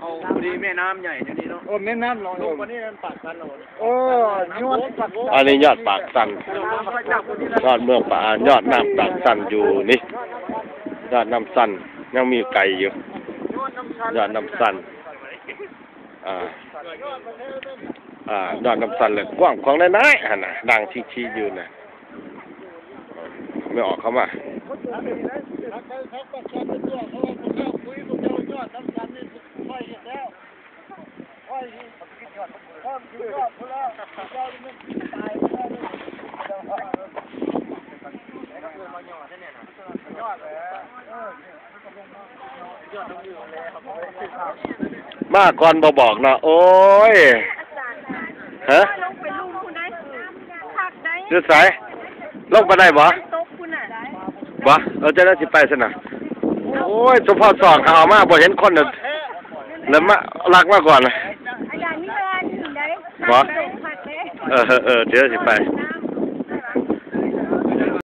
ເອົາ ພໍດີແມ່ນ້ຳໃຫຍ່ຢູ່ນີ້ເນາະ. ໂອ້ ແມ່ນ້ຳຫຼວງ ລົງກວ່ານີ້ມັນປາກຊັນແລ້ວ. ໂອ້ ຍອດປາກຊັນ ອັນນີ້ຍອດປາກຊັນ ຍອດເມືອງປາກ ຍອດນ້ຳປາກຊັນຢູ່ນີ້ ຍອດນ້ຳຊັນ ຍັງມີໄກຢູ່ ຍອດນ້ຳຊັນ ອ່າ ອ່າ ຍອດນ້ຳຊັນ ແລະ ກວ້າງຂວາງນ້ອຍໆ ຫັ້ນນະ ນາງຊີໆຢູ່ນະ. ແມ່ອອກເຂົ້າມາ ມາກ່ອນບໍ່ບອກເນາະ ໂອ້ຍ. ຮະ? ລົງໄປລຸ່ມພຸ້ນໄດ໋ ຄັກໄດ໋. ຢູ່ໃສ? ລົງໄປໄດ້ບໍ່? ນ້ຳຕົກພຸ້ນນະ. ບໍ່? ເອີ ຈັ່ງໃດຊິໄປຊັ້ນນະ. ໂອ້ຍ ສົມພໍສອກຫາເອົາມາ ບໍ່ເຫັນຄົນນະ ແລ້ວມາລັກມາກ່ອນນະ. ອາຈານມີເວລານີ້ໄດ໋. ບໍ່? ຄັກເດ້. ເອີ ເອີ ດຽວຊິໄປ.